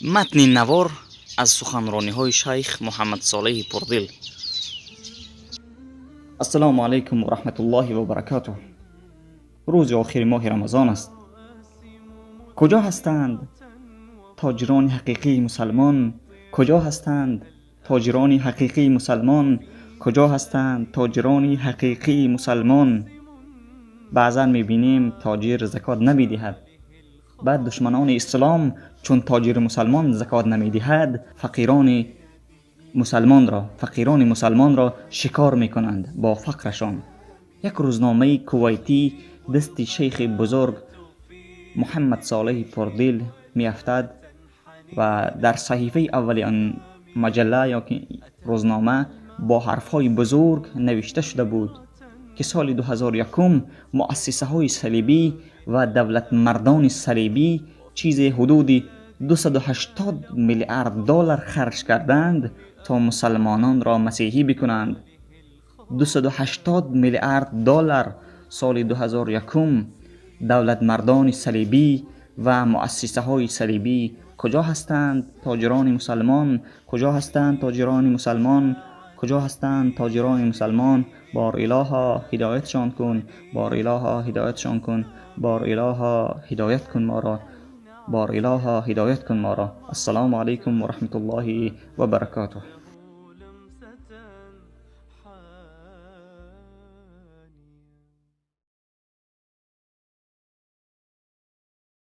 Матни навор аз суханрониҳои шайх Муҳаммадсолеҳи Пурдил. Ассалому алайкум ва раҳматуллоҳи ва баракатуҳ. Рӯзи охири моҳи Рамазон аст. Куҷо ҳастанд тоҷирони ҳақиқии мусалмон? Куҷо ҳастанд тоҷирони ҳақиқии мусалмон? Куҷо ҳастанд тоҷирони ҳақиқии мусалмон? Баъзан мебинем, тоҷир закот намедиҳад. Баъд душманони ислом, чун тоҷири мусалмон закот намедиҳад, фақирони мусалмонро шикор мекунанд бо фақрашон. Як рӯзномаи кувайтӣ дасти шайхи бузург Муҳаммад Солеҳи Пурдил меафтад ва дар саҳифаи аввали он маҷалла ё ки рӯзнома бо ҳарфҳои бузург навишта шуда буд, ки соли 2001 муассисаҳои салибӣ ва давлатмардони салибӣ чизе ҳудуди 280 миллиард доллар харҷ карданд, то мусалмононро масеҳӣ бикунанд. 280 миллиард доллар соли 2001 давлатмардони салибӣ ва муассисаҳои салибӣ. Куҷо ҳастанд тоҷирони мусалмон? Куҷо ҳастанд тоҷирони мусалмон? Куҷо ҳастанд тоҷирони мусалмон? Бор илоҳо, ҳидоятшон кун! Бор илоҳо, ҳидоятшон кун! Бор илоҳо, ҳидоят кун моро! Бор илоҳо, ҳидоят кун моро! Ассалому алайкум ва раҳматуллоҳи ва баракотуҳ.